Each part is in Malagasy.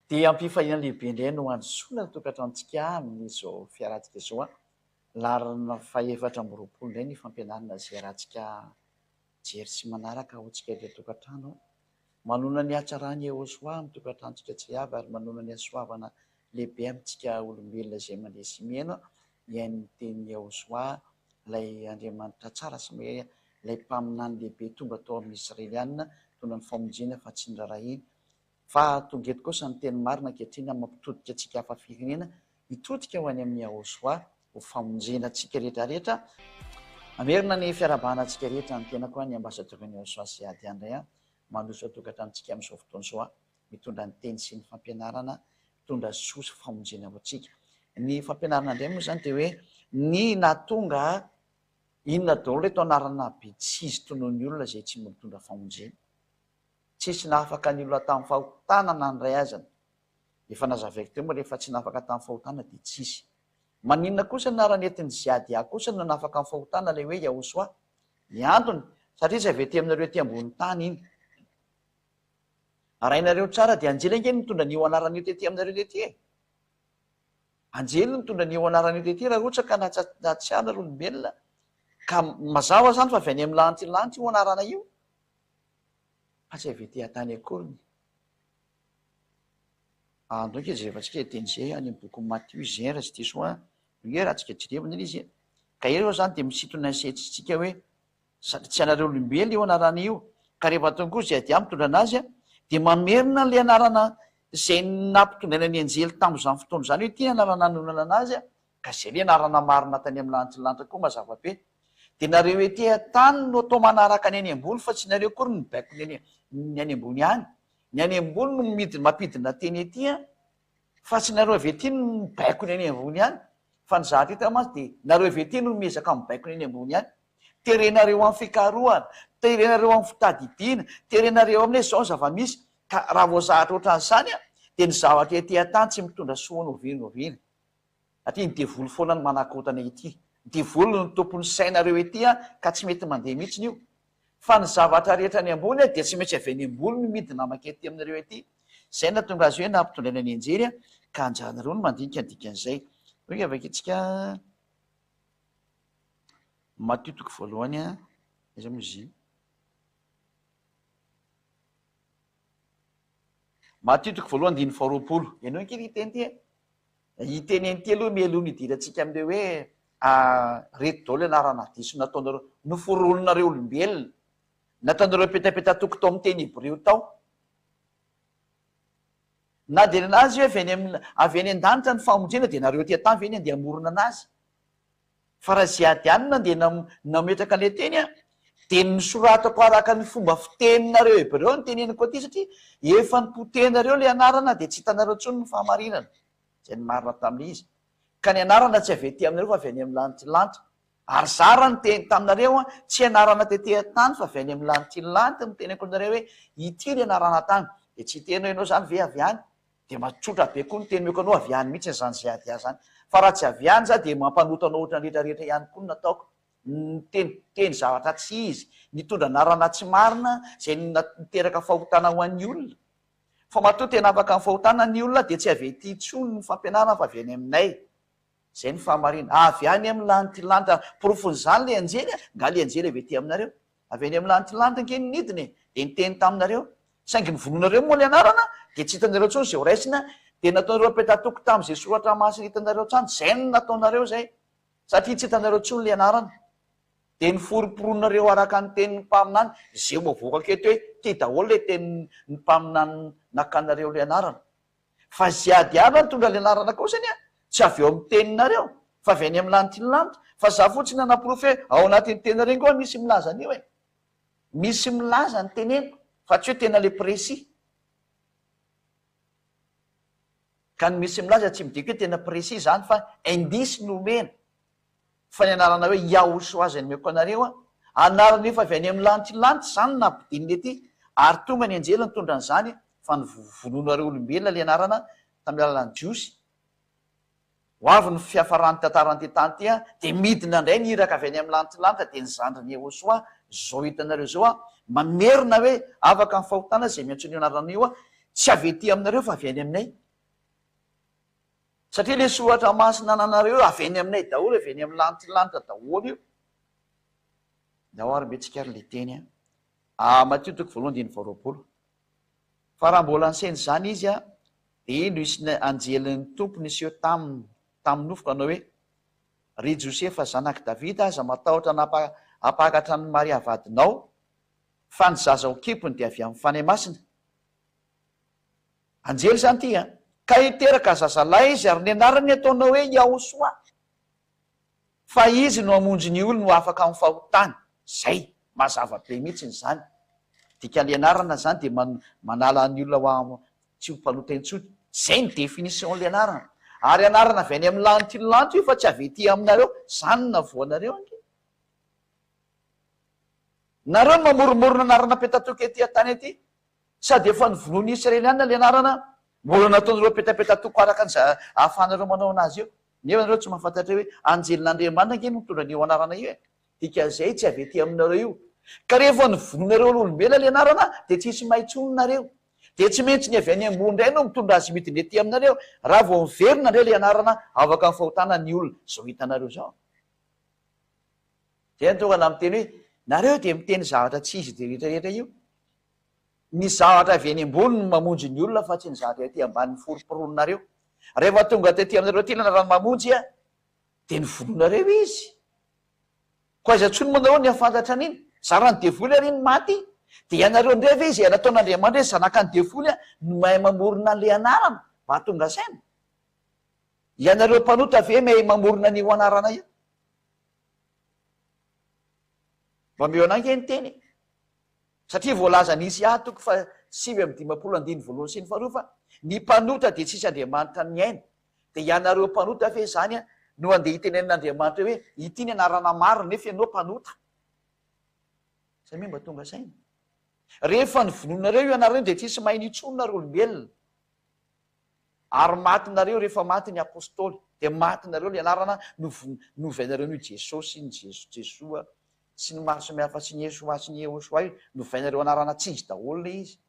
Dia am-pifaliana lehibe indray no handrosoana ny tokantranontsika amin'izao fiarahantsika izao. Laharana fahefatra amby 20 indray ny fampianarana izay iarahantsika mijery sy manaraka ho antsika eto an-tokantrano. Manonona ny hatsaran'i Yehosua amin'ny tokantranontsika tsy avy ary manonona ny hasoavana lehibe amintsika olombelona izay mandeha sy mihaino mihaino ny tenin'i Yehosua, ilay Andriamanitra tsara sy mahery, ilay mpaminany lehibe tonga tao amin'ny Israeliana nitondra ny famonjena fa tsy niraharahiany. Fa tonga eto kosa ny teny marina ankehitriny mampitodika antsika hafa firenena hitodika ho any amin'i Yahoshuah ho famonjena antsika rehetra rehetra. Mamerina ny fiarahabana antsika rehetra ny tenako ny ambassadeur-n'i Yahoshuah sy Ady André mandroso an-tokantranontsika amin'izao fotoana izao mitondra ny teny sy ny fampianarana mitondra soa sy famonjena ho antsika. Ny fampianarana indray moa izany dia hoe ny nahatonga inona daholo ireto anarana be tsy izy tonon'ny olona izay tsy mba mitondra famonjena. Tsisy nahafaka ny olona tamin'ny fahotana na ny ray azany. Efa nazavaiko teo moa rehefa tsy nahafaka tamin'ny fahotana dia tsisy. Maninona kosa ny anarana entin'i Ziadia kosa no nanafaka ny fahotana ilay hoe Yahoshuah? Ny antony, satria tsy avy ety aminareo ety ambony tany iny. Arahinareo tsara dia anjely ange no nitondra an'io anarana io tety aminareo tety e! Anjely no nitondra an'io anarana io tety raha ohatra ka nahatsiaro nareo olombelona ka mazava izany fa avy any amin'ny lanitra lanitra io anarana io. Fa tsy avy ety an-tany akory ny. Andao ange jerevantsika e teny izay any amin'ny bokin'i Matio izay raha tsy diso aho. Ange raha tsika jerevana ilay izy e. Ka eo izany dia misintona ny saintsika hoe satria tsy anareo olombelona io anarana io. Ka rehefa tonga koa izay adiahy mitondra anazy dia mamerina an'ilay anarana izay nampitondraina ny anjely tamin'izany fotoana izany hoe ity ny anarana nanononana anazy Ka izay le anarana marina tany amin'ny lanitry ny lanitra koa mazava be. Dia nareo ety an-tany no atao manaraka ny any ambony fa tsy nareo akory no mibaiko ny any ny any ambony any. Ny any ambony no midina mampidina teny ety an, fa tsy nareo avy ety no mibaiko ny any ambony any. Fa ny zavatra hita mantsy dia nareo avy ety no miezaka mibaiko ny any ambony any. Terenareo amin'ny fikarohana, terenareo amin'ny fitadidiana, terenareo amin'ny hoe izao ny zava-misy. Ka raha vao zahatra ohatran'izany an, dia ny zavatra ety an-tany tsy mitondra soa n'oviana n'oviana. Satria ny devoly foana no manakorontana ety. Ny devoly no tompon'ny sainareo ety an, ka tsy mety mandeha mihitsiny io. Fa ny zavatra rehetra any ambony an, dia tsy maintsy avy any ambony no midina mankety aminareo ety. Izay no nahatonga azy hoe nampitondraina ny anjely an, ka anjaranareo no mandinika ny dikan'izay. Hoy vakintsika Matio toko voalohany an, aiza moa izy iny? Matio toko voalohany andininy faharoapolo. Henoy ange ity teny ity e. Hiteny an'ity aloha mialoha ny hidirantsika amin'ilay hoe reto daholo anarana diso nataonareo, noforoninareo olombelona, nataonareo petapetatoko tao amin'ny teny hebreo tao. Na dia nanazy hoe avy any amin'ny avy any an-danitra ny famonjena dia nareo aty an-tany ve ny andeha hamorona anazy? Fa raha izay ady any nandeha nametraka an'ilay teny an, dia nosoratako araka ny fomba fiteninareo hebreo ny teneniko aty satria efa nipotehinareo ilay anarana dia tsy hitanareo intsony ny fahamarinana. Izay ny marina tamin'ilay izy. Ka ny anarana tsy avy aty aminareo fa avy any amin'ny lanitry ny lanitra. Ary za raha niteny taminareo an, tsy anarana tety an-tany fa avy any amin'ny lanitry ny lanitra no teneniko aminareo hoe ity ny anarana tany. Dia tsy hiteny hoe ianao izany ve avy any? Dia mba tsotra be koa ny teny omeko anao, avy any mihitsy izany zay ady ahy zany. Fa raha tsy avy any za dia mampanota anao ohatran'ny rehetra rehetra ihany koa ny nataoko. Niteniteny zavatra tsy izy, nitondra anarana tsy marina izay niteraka fahotana ho an'ny olona. Fa matoa tena afaka amin'ny fahotana ny olona dia tsy avy ety intsony ny fampianarana fa avy any aminay. Izay ny fahamarinana. Avy any amin'ny lanitry lanitra. Porofon'izany ilay anjely a! Nga ilay anjely avy ety aminareo? Avy any amin'ny lanitry lanitra ange no nidina e! Dia niteny taminareo. Saingy novonoinareo moa ilay anarana, dia tsy hitanareo intsony izay horaisina, dia nataonareo petatoko tamin'izay soratra masina hitanareo hatrany. Izay no nataonareo izay. Satria tsy hitanareo intsony ilay anarana. Dia noforomporonareo araka ny tenin'ny mpaminany, izay ho avoakako eto hoe, ity daholo ilay tenin'ny mpaminany nakanareo ilay anarana. Fa izay ady avy nitondra ilay anarana kosa anie tsy avy eo amin'ny teninareo fa avy any amin'ny lanitry ny lanitra. Fa za fotsiny nanaporofo hoe ao anatin'ny teninareo iny koa misy milaza an'io e. Misy milaza ny teneniko fa tsy hoe tena le précis. Ka ny misy milaza tsy midika hoe tena précis izany fa indice no omena. Fa ny anarana hoe Yahoshuah izay nomeko anareo an, anarana efa avy any amin'ny lanitry ny lanitra izany no nampidinina ety, ary tonga ny anjely nitondra an'izany, fa novonoinareo olombelona ilay anarana tamin'ny alalan'ny Jiosy. Ho avy ny fiafaran'ny tantaran'ity tany ity an, dia midina indray ny iraka avy any amin'ny lanitry ny lanitra, dia ny zandrin'i Yahoshuah, izao hitanareo izao an, mamerina hoe afaka amin'ny fahotana izay miantso an'io anarana io an. Tsy avy ety aminareo fa avy any aminay. Satria ilay soratra masina ananareo io avy any aminay daholo, avy any amin'ny lanitry ny lanitra daholo io. Ndao ary mihetsika ary ilay teny an. Ah, Matio toko voalohany andininy faharoapolo. Fa raha mbola nisaina izany izy an, dia indro nisy anjelin'ny Tompo niseho taminy tamin'ny nofo ka nanao hoe, Ry Josefa zanak'i Davida, aza matahotra hampakatra an'i Maria vadinao, fa ny zaza ao an-kibony dia avy amin'ny Fanahy Masina. Anjely izany ity an! Ka hiteraka zazalahy izy ary ny anarany hataonao hoe Yahosoa. Fa izy no hamonjy ny olony ho afaka amin'ny fahotany. Zay! Mazava be mihitsiny izany. Dikan'ilay anarana izany dia manala ny olona ho tsy ho mpanota intsony. Zay ny définition-n'ilay anarana. Ary anarana avy any amin'ny lanitry ny lanitra io fa tsy avy ety aminareo. Izany no navoanareo ange. Nareo no mamoromorona anarana petatoko ety an-tany ety. Sady efa novonoin'ny Israeliana ilay anarana, mbola nataon'ireo petapetatoko araka ny ahafahanareo manao anazy eo. Nefa nareo tsy mahafantatra hoe anjelin'Andriamanitra ange no mitondra an'io anarana io e. Dikan'izay tsy avy ety aminareo io. Ka rehefa novonoinareo olombelona ilay anarana dia tsisy mahay intsony nareo. Dia tsy maintsy ny avy any ambony indray no mitondra azy midina ety aminareo. Raha vao miverina indray ilay anarana afaka amin'ny fahotana ny olona. Izao hitanareo izao. Zay no tonga na miteny hoe nareo dia miteny zavatra tsy izy dia rehetra rehetra io. Ny zavatra avy eny ambony no mamonjy ny olona fa tsy ny zavatra ety ambany foroporonareo. Rehefa tonga tety aminareo aty ilay rano mamonjy a, dia novonoinareo izy. Koa aiza intsony moa nareo ny hahafantatra an'iny? Zara ny devoly ary iny maty, dia ianareo indray ve izay nataon'Andriamanitra hoe zanakan'ny devoly a, no mahay mamorona an'ilay anarana mba hahatonga saina? Ianareo mpanota ve mahay mamorona an'io anarana io? Mba omeo anay ange ny teny e! Satria voalazan'i Isaia toko faha 59 andininy voalohany sy ny faharoa fa ny mpanota dia tsisy Andriamanitra mihaino. Dia ianareo mpanota ve izany no andeha hitenenin'Andriamanitra hoe ity ny anarana marina nefa ianao mpanota? Samia mba tonga saina. Rehefa novonoinareo io anarana io dia tsisy mahaino intsony nareo olombelona. Ary maty nareo rehefa maty ny apostoly dia maty nareo le anarana novainareo an'io Jesosy ny Jesoa sy ny maro samihafa sy ny Yeshua sy ny Yehoshua io novainareo anarana tsy izy daholo le izy.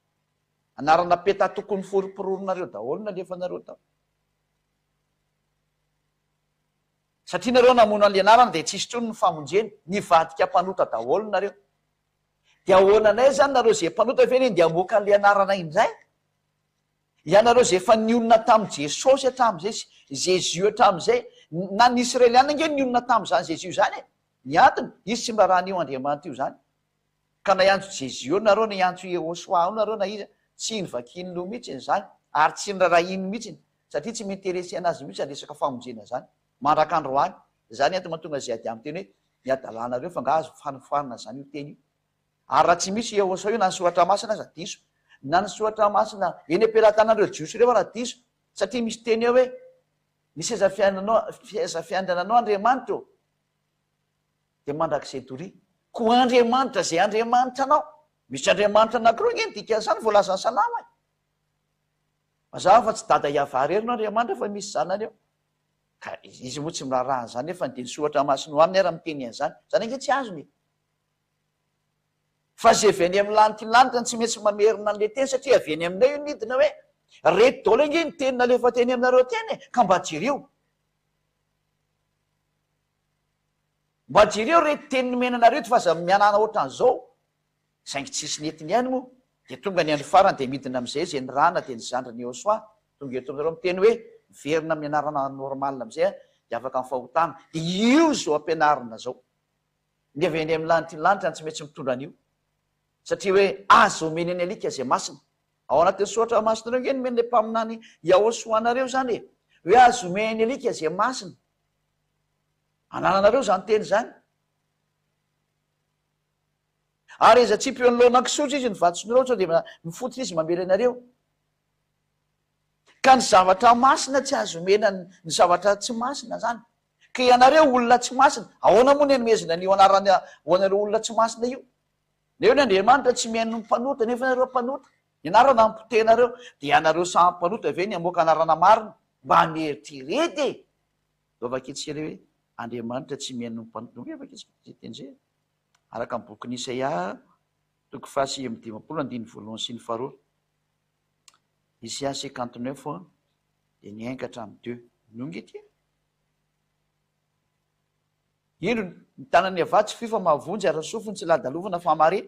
Anarana petatoko noforomporonareo daholo nalefanareo tao. Satria nareo namono an'le anarana dia tsisy intsony ny famonjena, nivadika mpanota daholo nareo. Dia ahoana anay zany nareo ze mpanota ve ne dia hamoaka an'le anarana indray? Ianareo izay efa nionona tamin'i Jesosy hatramin'izay sy Jésus hatramin'izay, na ny Israeliana ange nionona tamin'izany Jésus izany e! Ny antony, izy tsy miraharaha an'io Andriamanitra io izany. Ka na hiantso Jésus eo nareo, na hiantso Yehosua eo nareo na iza, tsy novakiany loha mihitsy izany, ary tsy noraharahiany mihitsy, satria tsy mi-interesser anazy mihitsy izany resaka famonjena izany, mandrak'androany. Izany antony mahatonga izay ady amin'ny teny hoe, ny hadalanareo fa angaha azo fanofoanana izany io teny io? Ary raha tsy misy Yehosua io na ny soratra masina aza diso. Na ny soratra masina eny am-pelatanan'ireo Jiosy ireo ara diso. Satria misy teny eo hoe, Ny seza fiainanao, seza fiandriananao Andriamanitra ô, dia mandrakizay doria. Koa Andriamanitra izay Andriamanitra anao. Misy Andriamanitra anankiroa ange ny dikan'izany voalazan'ny Salamo e. Mazava fa tsy Dada Yavah irery no Andriamanitra fa misy zanany eo. Ka izy moa tsy miraharaha an'izany nefa dia ny soratra masina ho aminy ara miteny an'izany. Izany ange tsy azony e. Fa izay avy any amin'ny lanitry ny lanitra no tsy maintsy mamerina an'ilay teny satria avy any aminay io nidina hoe, reto daholo ange ny teny nalefa teny aminareo teny e, ka mba jereo. Mba jereo reto teny nomena anareo eto fa aza mianana ohatran'izao. Saingy tsisy nety nihaino moa. Dia tonga ny andro farany dia midina amin'izay izay nirahana dia ny zandrin'i Yehosua tonga eto aminareo miteny hoe miverina amin'ny anarana normal amin'izay dia afaka amin'ny fahotana. Dia io izao ampianarina izao. Ny avy eny amin'ny lanitry ny lanitra no tsy maintsy mitondra an'io. Satria hoe aza omena ny alika izay masina. Ao anatin'ny soratra masinareo ange nomen'ilay mpaminany Yahosoa anareo izany e. Hoe aza omena ny alika izay masina. Anananareo izany teny izany. Ary aiza tsipy eo anoloana kisotra izy ny vatsinareo sao dia mifototra izy mamely anareo. Ka ny zavatra masina tsy azo omena ny zavatra tsy masina zany. Ka ianareo olona tsy masina, ahoana moa ny anomezana an'io anarana ho anareo olona tsy masina io? Neo ny Andriamanitra tsy mihaino ny mpanota, nefa ianareo mpanota. Ny anarana ampotehinareo, dia ianareo samy mpanota ve ny hamoaka anarana marina? Mba mieritrereta e! Ndao vakintsika ilay hoe Andriamanitra tsy mihaino ny mpanota. Ndao vakintsika izay teny izay e! Araka ny bokin'i Isaia, toko faha 59, andininy voalohany sy ny faharoa. Isaia 59 dia ny un ka hatramin'ny deux. Inoa nge ity e? Indro, ny tanan'i Yavah tsy fohy fa mahavonjy ary ny sofiny tsy ladalovana fa mare.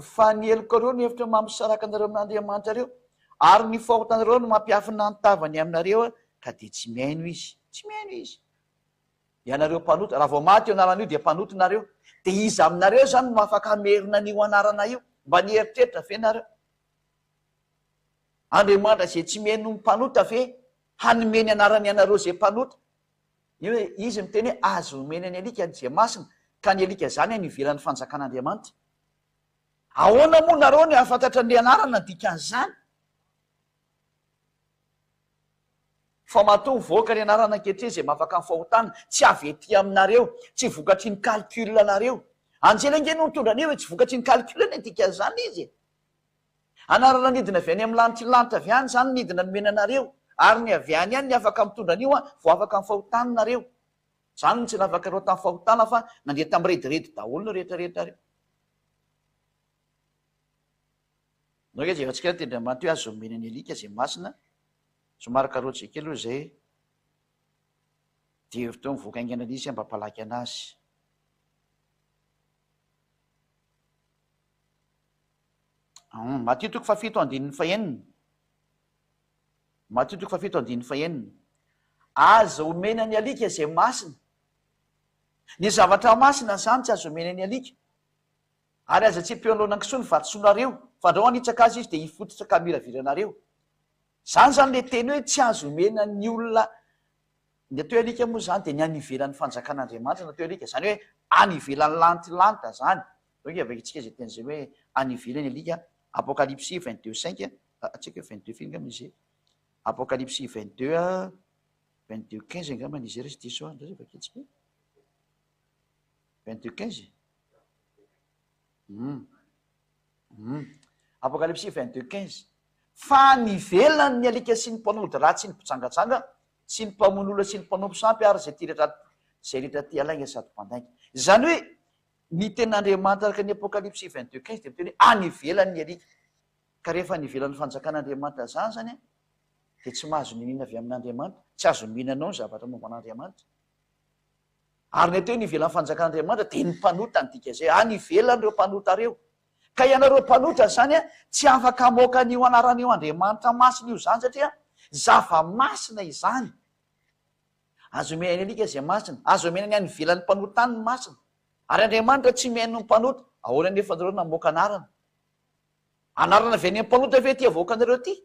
Fa ny helokareo no hevitra mampisaraka anareo amin'Andriamanitrareo, ary ny fahotanareo no mampiafina ny tavany aminareo, ka dia tsy mihaino Izy. Tsy mihaino Izy. Ianareo mpanota, raha vao maty io anarana io dia mpanota nareo. Dia iza aminareo izany no afaka hamerina an'io anarana io? Mba nieritreritra ve nareo? Andriamanitra izay tsy mihaino ny mpanota ve hanome ny anarany anareo izay mpanota? Io hoe izy miteny hoe azo omena ny alika ny izay masina, ka ny alika izany any ivelan'ny fanjakan'Andriamanitra. Ahoana moa nareo no hahafantatra ny anarana ny dikan'izany? Fa matoa mivoaka ny anarana ankehitriny izay mafaka ny fahotana, tsy avy ety aminareo, tsy vokatry ny calcul nareo. Anjely ange no nitondra an'io e, tsy vokatry ny calcul ny dikan'izany izy e. Anarana nidina avy any amin'ny lanitry ny lanitra avy any izany nidina nomena anareo, ary ny avy any ihany ny afaka mitondra an'io an, vao afaka amin'ny fahotana nareo. Izany no tsy nafaka ireo tamin'ny fahotana fa nandeha tamin'ny rediredy daholo ny rehetra rehetra reo. Nao nge jerentsika ny tendry hoe azo omena ny alika izay masina, somary karaoty izay kely aloha izay dia avy teo mivoaka haingana ilay izy mba hampalaky anazy. Matio toko fahafito andininy fahenina. Matio toko fahafito andininy fahenina. Aza omena ny alika izay masina. Ny zavatra masina izany tsy azo omena ny alika. Ary aza tsipio anoloana ny kisoa ny vatosoanareo, fandrao hanitsaka azy izy dia hifototra ka hamiravira anareo. Izany izany ilay teny hoe tsy azo omena ny olona Ny atao hoe alika moa izany dia ny any ivelan'ny fanjakan'Andriamanitra no atao hoe alika, izany hoe any ivelan'ny lantilanta izany. Zao ange avakintsika izay teny izay hoe any ivelany alika, Apokalypsy 22 cinq, tsy haiko hoe 22 firy angamba izy e, Apokalypsy 22 22 15 angamba izy raha tsy diso aho, ndao vakintsika e, 22 15, hum hum, Apokalypsy 22 15, fa any ivelany ny alika sy ny mpanody ratsy sy ny mpijangajanga sy ny mpamono olona sy ny mpanompo sampy ary izay tia rehetra izay rehetra tia lainga sady mpandainga. Izany hoe ny tenin'Andriamanitra araka ny Apokalypsy 22 15 dia miteny hoe any ivelany ny alika. Ka rehefa any ivelan'ny fanjakan'Andriamanitra izany izany an, dia tsy mahazo niniana avy amin'Andriamanitra, tsy azo omena anao ny zavatra momba an'Andriamanitra. Ary ny atao hoe ny ivelan'ny fanjakan'Andriamanitra dia ny mpanota ny dika izay, any ivelany ireo mpanota ireo. Ka ianareo mpanotra izany tsy afaka hamoaka an'io anarana io Andriamanitra masina io izany satria zava-masina izany. Azo omena ny alika izay masina, azo omena ny any ivelan'ny mpanota any ny masina. Ary Andriamanitra tsy mihaino ny mpanota. Ahoana anefa nareo namoaka anarana? Anarana avy any amin'ny mpanota ve ity avoakanareo ity?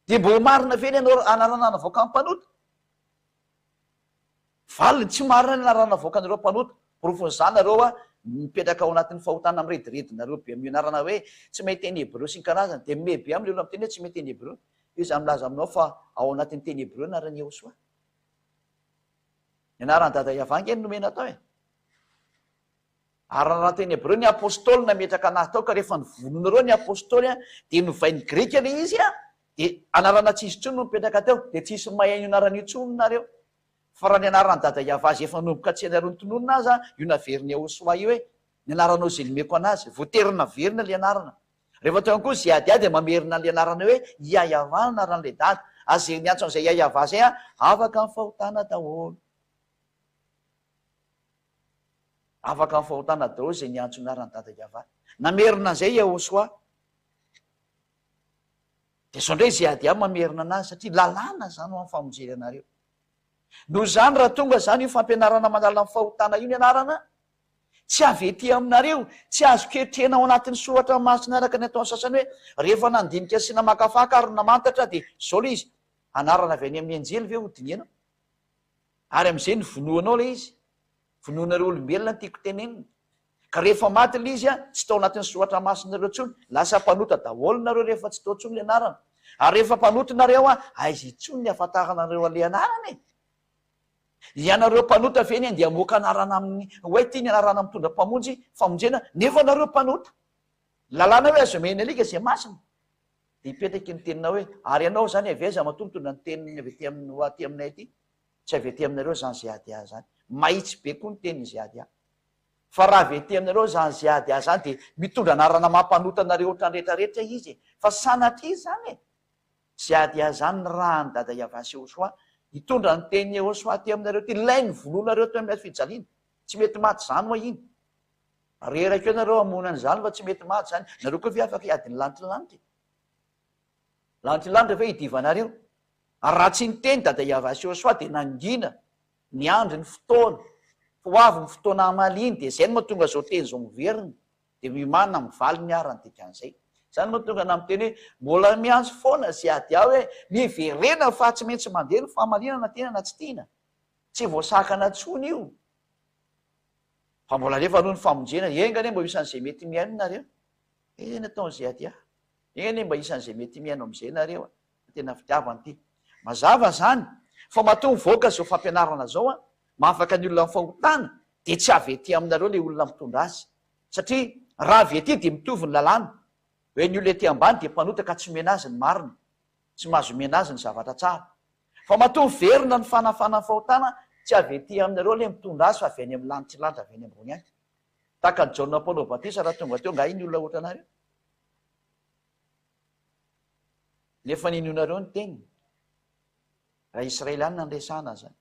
Dia mba ho marina ve ny anarana navoakan'ny mpanota? Valiny, Tsy marina ny anarana avoakan'ireo mpanota. Porofon'izany nareo a, mipetraka ao anatin'ny fahotana mirediredy nareo be amin'io anarana hoe tsy mahay teny hebreo sy ny karazany. Dia mimehy be amin'ilay olona miteny hoe tsy mahay teny hebreo. Io izany milaza aminao fa ao anatin'ny teny hebreo ny anaran'i Yehosua. Ny anaran'i Dada Yavah ange no nomena tao e. Ary raha teny hebreo ny apostoly nametraka anazy tao ka rehefa novonoinareo ny apostoly dia novain'ny grika ilay izy dia anarana tsy izy intsony no nipetraka teo dia tsy hisy mahay an'io anarana io intsony nareo. Fa raha ny anaran'i Dada Yavah izay efa nanomboka tsy hainareo notononina aza io naverin'i Yahoshuah io hoe ny anaranao izay nomeko anazy, voatery naverina ilay anarana. Rehefa teo ihany koa Ziadia dia mamerina an'ilay anarana hoe Yahayavah ny anaran'ilay dada. Ary izay miantso an'izay Yahayavah izay afaka amin'ny fahotana daholo. Afaka amin'ny fahotana daholo izay niantso ny anaran'i Dada Yavah. Namerina an'izay Yahoshuah. Dia izao indray Ziadia mamerina anazy satria lalàna izany ho an'ny famonjena anareo. Noho izany raha tonga izany io fampianarana manala ny fahotana io ny anarana, tsy avy ety aminareo, tsy azo ketrehina ao anatin'ny soratra masina araka ny ataon'ny sasany hoe rehefa nandinika sy namakafaka ary namantatra dia izao ilay izy, anarana avy any amin'ny anjely ve ho dinihana? Ary amin'izay no vonoanao ilay izy. Vonoanareo olombelona no tiako tenenina. Ka rehefa maty ilay izy, tsy tao anatin'ny soratra masinareo intsony. Lasa mpanota daholo nareo rehefa tsy tao intsony ilay anarana. Ary rehefa mpanota nareo, aiza intsony ny ahafantaranareo an'ilay anarana e? Ianareo mpanota ve ny andeha hamoaka anarana amin'ny hoe ity ny anarana mitondra mpamonjy, famonjena, nefa nareo mpanota? Lalàna hoe aza omena alika izay masina. Dia hipetraka ny teninao hoe, ary ianao izany avy aiza matoa mitondra ny teniny avy aty amin'ny ho aty aminay aty? Tsy avy aty aminareo izany ZADA izany. Mahitsy be koa ny tenin'i ZADA. Fa raha avy ety aminareo izany ZADA izany dia mitondra anarana mampanota anareo ohatran'ny rehetra rehetra izy e! Fa sanatria izany e! ZADA izany nirahan'i Dada Yavah sy Yehoshuah hitondra ny tenin'i Yehoshuah aty aminareo aty, ilay novonoinareo teo amin'ny hazo fijaliana. Tsy mety maty izany ho'a iny. Reraka eo nareo hamono an'izany fa tsy mety maty izany. Nareo koa ve afaka hiady ny lanitry ny lanitra e? Lanitry ny lanitra ve hidivanareo? Ary raha tsy niteny Dada Yavah sy Yehoshuah dia nangina Miandry ny fotoana, fa ho avy ny fotoana hamaliany, dia izay no mahatonga izao teny izao miverina, dia miomàna amin'ny valiny ara ny dikan'izay. Izany no mahatonga anah miteny hoe, mbola miantso foana sy ady aho hoe, miverena fa tsy maintsy mandeha ny famaliana na tiana na tsy tiana. Tsy voasakana intsony io. Fa mbola alefa aloha ny famonjena, enga anie mba ho isan'izay mety mihaino nareo. Eny ataon'izay ady ahy. Enga anie mba isan'izay mety mihaino amin'izay nareo. Tena fitiavana ity. Mazava zany fa matoa mivoaka zao fampianarana zao an, mahafaka ny olona amin'ny fahotana dia tsy avy ety aminareo le olona mitondra azy. Satria raha avy ety dia mitovy ny lalàna. Hoe ny olona ety ambany dia mpanota ka tsy omena azy ny marina. Tsy mahazo omena azy ny zavatra tsara. Fa matoa miverina ny fanafana ny fahotana, tsy avy ety aminareo le mitondra azy fa avy any amin'ny lanitrilanitra avy any ambony any. Tahaka an'i Jaona mpanao batisa raha tonga teo nga iny olona ohatranareo? Nefa ninoanareo ny teniny. Raha Israelianina no resahana izany.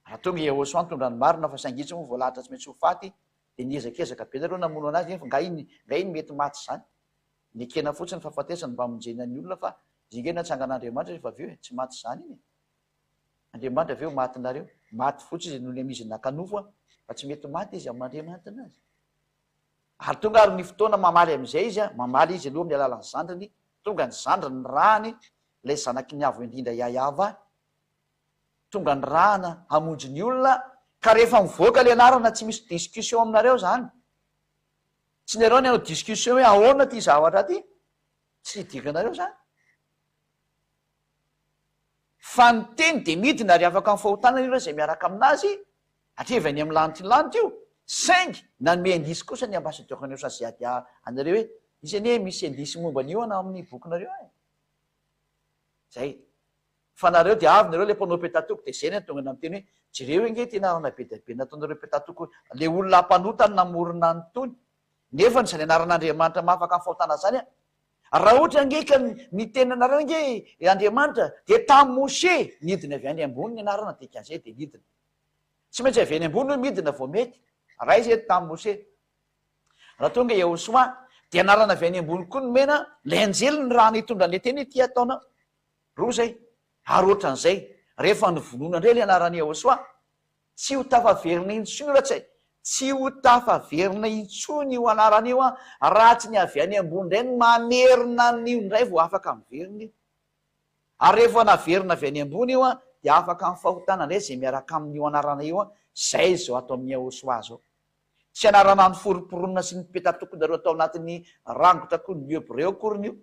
Raha tonga i Yehosua nitondra ny marina fa saingy izy moa voalahatra tsy maintsy ho faty dia niezakezaka be nareo namono anazy nefa nga iny nga iny mety maty izany. Nekena fotsiny ny fahafatesany mba hamonjena ny olona fa izy ange natsangan'Andriamanitra rehefa avy eo e, tsy maty izany iny e. Andriamanitra ve ho matinareo? Maty fotsiny izy noho ny amin'izy naka nofo fa tsy mety maty izy amin'ny maha-Andriamanitra anazy. Ary tonga ary ny fotoana mamaly amin'izay izy, mamaly izy aloha amin'ny alalan'ny zandriny, tonga ny zandriny nirahany, ilay zanaky ny Avo Indrindra Yayava, tonga nirahana hamonjy ny olona, ka rehefa mivoaka ilay anarana tsy misy discussion aminareo izany, tsy nareo ny hanao discussion hoe ahoana ity zavatra ity, tsy idiranareo izany. Fa ny teny dia midina ary afaka amin'ny fahotana ireo izay miaraka aminazy, Hatria avy any amin'ny lanitry ny lanitra io, saingy nanome indice kosa ny ambassadeur-n'ny Osaziadia anareo hoe, misy anie misy indice momba an'io an ao amin'ny bokinareo e! Zay. Fa nareo dia avy nareo le mpanao petatoko dia zay no tonga namiteny hoe, jereo ange ity anarana be dia be nataonareo petatoko, le olona mpanota no namorona an'itony, nefany izany anaran'Andriamanitra mahafaka ny fahotana zany an! Raha ohatra ange ka niteny anareo ange Andriamanitra dia tamin'i Moshe nidina avy any ambony ny anarana dikan'izay dia nidina. Tsy maintsy avy any ambony hoe midina vao mety. Raha iza eto tamin'i Moshe? Raha tonga i Yehosua, dia anarana avy any ambony koa nomena ilay anjely nirahana hitondra an'ilay teny hoe ity ataonao. Roa izay. Ary ohatran'izay, rehefa novonoina indray ilay anaran'i Yehosua, tsy ho tafaverina intsony io raha tsy tsy ho tafaverina intsony io anarana io raha tsy ny avy any ambony indray no mamerina an'io indray vao afaka miverina io. Ary rehefa naverina avy any ambony io dia afaka amin'ny fahotana indray izay miaraka amin'io anarana io, izay izao ato amin'ny Yahoshuah izao. Tsy anarana noforomporonina sy nipetatokonareo tao anatin'ny rangotra koa ny Hebreo akoriny io,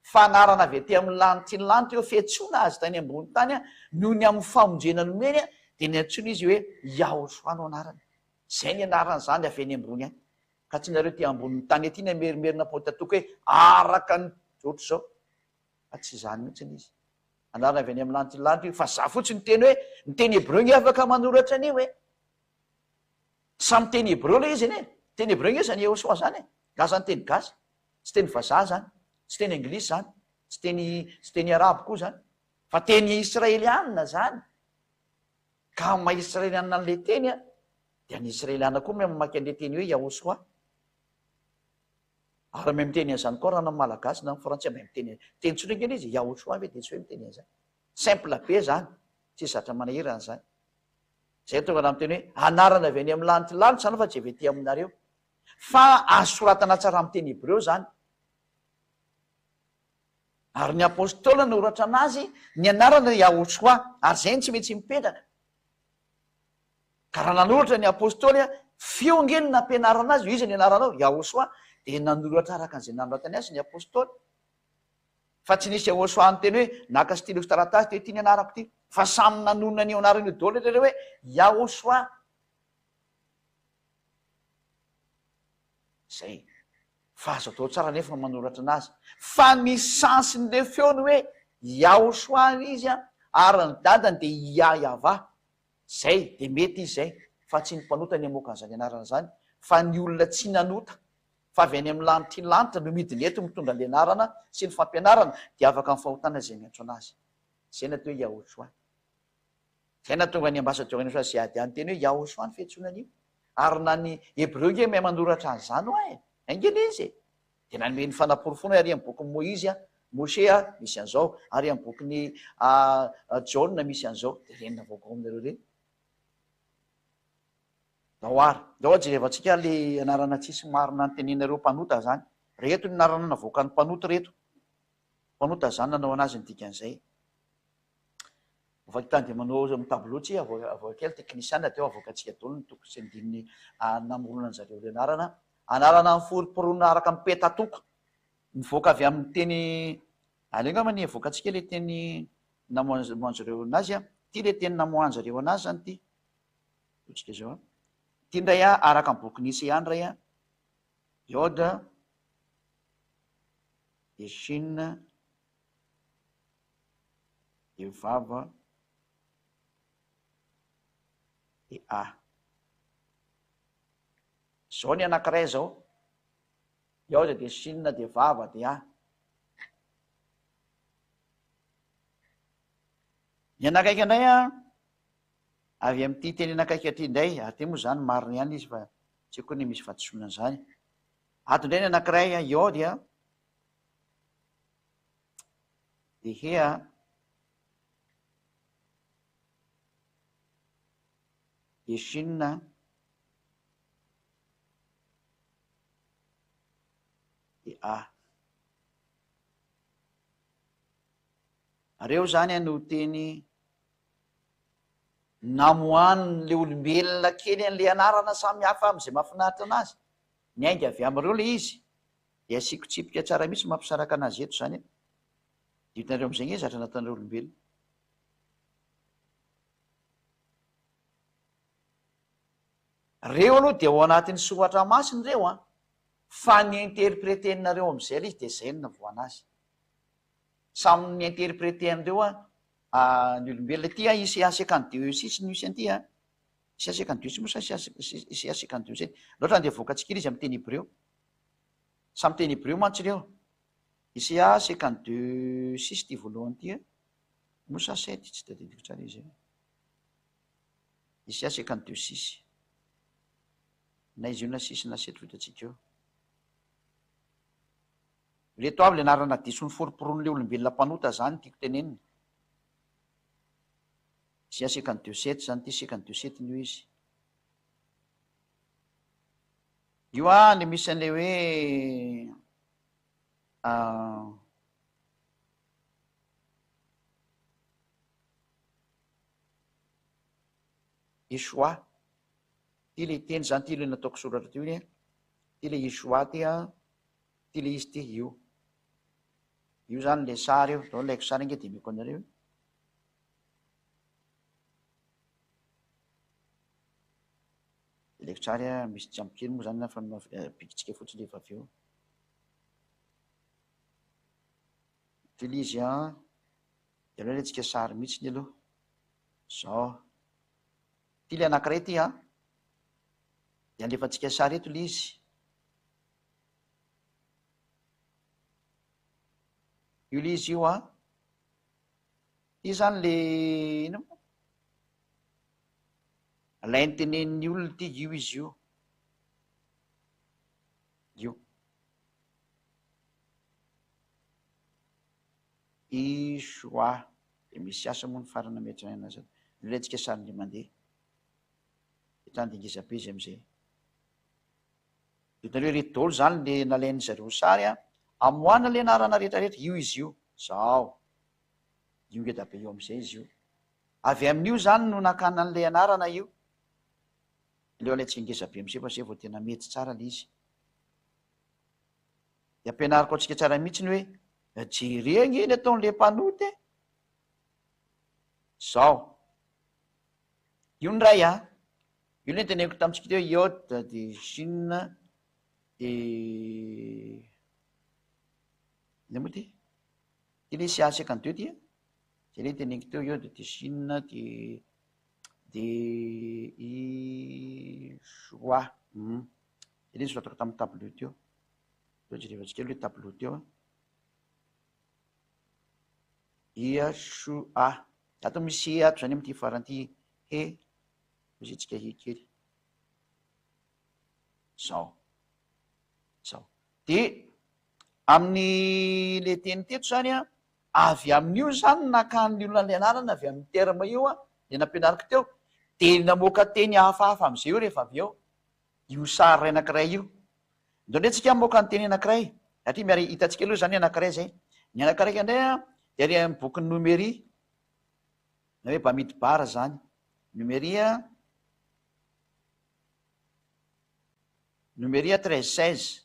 fa anarana avy aty amin'ny lanitry ny lanitra io, fiantsoana azy tany ambony tany noho ny amin'ny famonjena nomeny dia niantsoana izy hoe Yahoshuah no anarany. Izay ny anarany izany avy any ambony any. Ka tsy nareo aty ambonin'ny tany aty ny amerimerina potatoko hoe araka ny ohatr'izao. Fa tsy izany mihitsy ilay izy. Anarana avy any amin'ny lanitry ny lanitra io. Fa za fotsiny niteny hoe, ny teny hebreo nge afaka manoratra an'io e. Samy teny hebreo ilay izy anie. Teny hebreo nge izany Yehosua izany e. Nga zany teny gasy. Tsy teny vazaha izany. Tsy teny anglisy izany. Tsy teny, tsy teny arabo koa izany. Fa teny israelianina izany. Ka amin'ny maha israelianina an'ilay teny an, dia ny israelianina koa mahay mamaky an'ilay teny hoe Yahosua. Ary mahay miteny an'izany koa raha na ny malagasy na ny frantsay mahay miteny teny tsotra ange ilay izy e, Yahushua ve dia tsy hoe miteny an'izany. Simple be izany, tsisy zatra manahirana izany. Izay no tonga raha miteny hoe anarana avy any amin'ny lanitry lanitra izany fa tsy avy aty aminareo. Fa azo soratana tsara amin'ny teny hebreo izany. Ary ny apostoly nanoratra anazy ny anarana Yahushua, ary izay no tsy maintsy mipetraka. Ka raha nanoratra ny Apostoly, feo ange no nampianarana azy, iza ny anaranao? Yahoshuah. Dia nanoratra araka an'izay nanoratany azy ny Apostoly. Fa tsy nisy Yahoshuah niteny hoe, naka stylo sy taratasy dia ity ny anarako ity. Fa samy nanonona an'io anarana io daholo ireo hoe, Yahoshuah. Izay. Fa azo atao tsara anefa ny manoratra anazy. Fa ny sens-n'ilay feo ny hoe, Yahoshuah izy, ary ny dadany dia Yah-Yavah. Zay, dia mety izy zay. Fa tsy ny mpanota ny hamoaka an'izany anarana izany, fa ny olona tsy nanota, fa avy any amin'ny lanitry ny lanitra no midina eto mitondra an'ilay anarana sy ny fampianarana, dia afaka amin'ny fahotana izay miantso an'azy. Izay no atao hoe Yahoshua. Izay nahatonga ny ambassadeur Yahoshuah izay ady any teny hoe Yahoshua ny fiantsoana an'io. Ary na ny Hebreo nge mahay manoratra an'izany hoa e! Ainga anie izy e! Dia nanome ny fanaporofoana hoe ary amin'ny bokin'i Moizy a, Moshe a, misy an'izao, ary amin'ny bokin'i Jaona misy an'izao. Dia ireny navoaka ao aminareo ireny. Ndao ary, ndao ary jerevantsika le anarana tsisy marina noteneninareo mpanota zany. Reto ny anarana navoakan'ny mpanota reto. Mpanota zany nanao anazy ny dikan'izay. Avoaka dia manao amin'ny tableau tsy avoaka kely teknisiana teo avoakantsika daholo ny toko sy andininy namoronan'ny zareo ireo anarana. Anarana miforomporona araka ny petatoko mivoaka avy amin'ny teny aleo angamba ny avoakantsika ilay teny namoahan-jareo anazy a. Ity ilay teny namoahan-jareo anazy zany ity. Ataontsika izao a. Ity indray a araka ny bokin'i Isaiah indray a. Yod, Eshin, de vava de a. Zao ny anakiray zao, Yod de shin de vava de a. Ny anakaiky indray an, avy amin'ity teny anakaiky aty indray, ary ity moa zany marina ihany izy fa tsy haiko ny misy fahadisoana an'izany. Ato indray ny anakiray an, Yod an, de he a. De shin a. De a. Reo zany no teny namoahan'le olombelona kely an'le anarana samy hafa am'zay mahafinaritra anazy. Niainga avy am'ireo le izy. Dia asiako tsipika tsara mihitsy mampisaraka anazy eto zany e. Dia hitanareo amizay nge zatra nataonareo olombelona. Reo aloha dia ao anatin'ny soratra masina ireo an, fa ny interpreter-nareo amizay le izy dia zay no navoahana azy. Samy ni-interpreter an'ireo an, ny olombelona. Ity an, ICA 52 six no misy an'ity an. ICA 52 six moa sa ICA 52 sept? Loatra andeha avoakantsika iny izy amin'ny teny hebreo. Samy teny hebreo mantsy ireo. ICA 52 six ity voalohany ity a. Moa sa sept, tsy tadidiko tsara izy io. ICA 52 six. Na izy io na six na sept ho hitantsika eo. Ireto avy le anarana diso niforoporon'le olombelona mpanota zany tiako tenenina. ICA 52 sept zany ity, 52 sept ny io izy. Io an le misy an'le hoe Yeshua. Ity le teny zany, ity le nataoko soratra teo iny an. Ity le Yeshua ity an, ity le izy ity, io. Io zany le sary io, zao alaiko sary ange dia omeko anareo e. Ilay sary a, misy tsy ampy kely moa zany fa bikitsika fotsiny rehefa avy eo. Ity ilay izy an, dia aleo alaintsika sary mihitsy aloha. Zao. Ity ilay anankiray ity an, dia alefantsika sary eto ilay izy. Io ilay izy io an. Ity zany le inona moa? Ilay notenenin'ny olona ity, io izy io. Io. Yeshua. Dia misy asa moa ny farany nametrahana anazy ato. Nolentsika sarin'ilay mandeha. Dia tany dia ngeza be izy amin'izay. Dia hitanareo ireto daholo izany le nalain'ny zareo sary an. Amoahana ilay anarana rehetra rehetra. Io izy io. Zao. Io ngeda be io amin'izay izy io. Avy amin'io izany no nakana an'ilay anarana io. Aleo alaintsika ngeza be amin'izay fa izay vao tena mety tsara ilay izy. Dia ampianariko antsika tsara mihitsy ny hoe jere ange ny ataon'ilay mpanota e. Zao. Io indray an. Io ilay noteneniko tamintsika teo hoe iode de shin de inona moa ity? Ity ilay CA 52 ity an. Zay ilay noteneniko teo iode de shin de de i. Roa. Hum. Zay le nosoratako tamin'ny tableau teo. Aleo jerevantsika aloha le tableau teo a. Yeshua. Ato misy he ato zany amin'ity farany ity he. Hoy he kely. Zao. Zao. Dia amin'ny le teny teto zany an, avy amin'io zany nakan'ny olona ilay anarana avy amin'ny terme io an, le nampianariko teo, dia namoaka teny hafahafa amin'izay io rehefa avy eo, io sary anankiray io. Ndao indray tsika hamoaka ny teny anankiray, satria miara hitantsika aloha zany anankiray zay. Ny anankiray indray an, dia ary amin'ny bokin'ny Nomery, na hoe Bamidbar zany. Nomery an, Nomery 13 16.